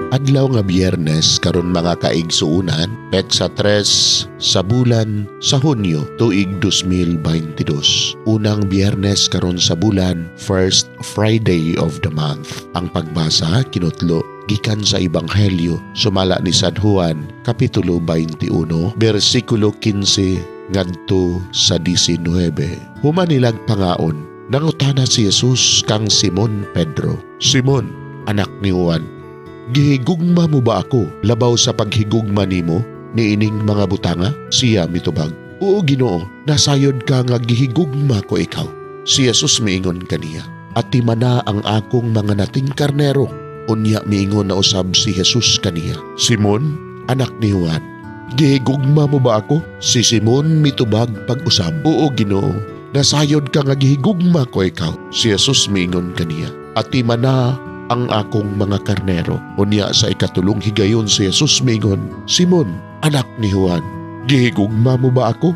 Adlaw nga Biyernes karon, mga kaigsuunan, petsa 3 sa bulan sa Hunyo, tuig 2022. Unang Biyernes karon sa bulan, first Friday of the month. Ang pagbasa kinutlo gikan sa Ebanghelyo sumala ni San Juan, Kapitulo 21, bersikulo 15 ngadto sa 19. Human nilag pangaon, nangutana si Jesus kang Simon Pedro, "Simon, anak ni Juan, gihigugma mo ba ako labaw sa paghigugma nimo niining mga butanga?" Siya mitubag, "Oo, Ginoo, nasayod ka nga gihigugma ko ikaw." Si Jesus miingon kaniya, "Atimana ang akong mga nating karnero." Unya miingon na usab si Jesus kaniya, "Simon, anak ni Juan, gihigugma mo ba ako?" Si Simon mitubag pag-usab, "Oo, Ginoo, nasayod ka nga gihigugma ko ikaw." Si Jesus miingon kaniya, "Atimana ang akong mga karnero." Unya sa ikatulong higayon si Jesus miingon, "Simon, anak ni Juan, gihigugma mo ba ako?"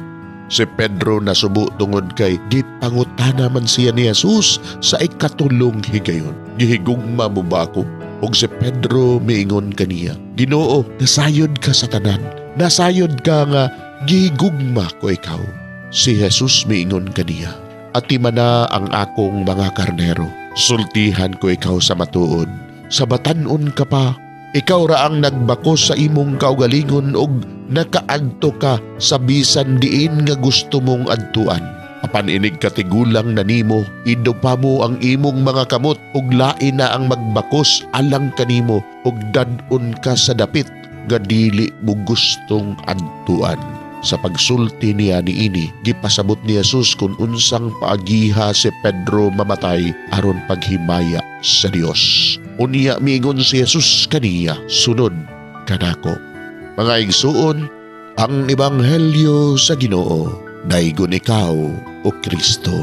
Si Pedro nasubo tungod kay gipangutana man siya ni Jesus sa ikatulong higayon, "Gihigugma mo ba ako?" Ug si Pedro miingon kaniya, "Ginoo, nasayod ka sa tanan. Nasayod ka nga gihigugma ko ikaw." Si Jesus miingon kaniya, "Atimana ang akong mga karnero. Sultihan ko ikaw sa matuod. Sa batan-on ka pa, ikaw ra ang nagbakos sa imong kaugalingon og nakaadto ka sa bisan diin nga gusto mong adtuan. Apan inig katigulang na nimo, idupa mo ang imong mga kamot ug lain na ang magbakos alang kanimo ug dad-on ka sa dapit nga dili mo gustong adtuan." Sa pagsulti niya niini, gipasabot ni Jesus kung unsang paagiha si Pedro mamatay aron paghimaya sa Dios. Unya miingon si Jesus kaniya, "Sunod kanako." Mga igsuon, ang ebanghelyo sa Ginoo. Daygon ikaw, o Kristo.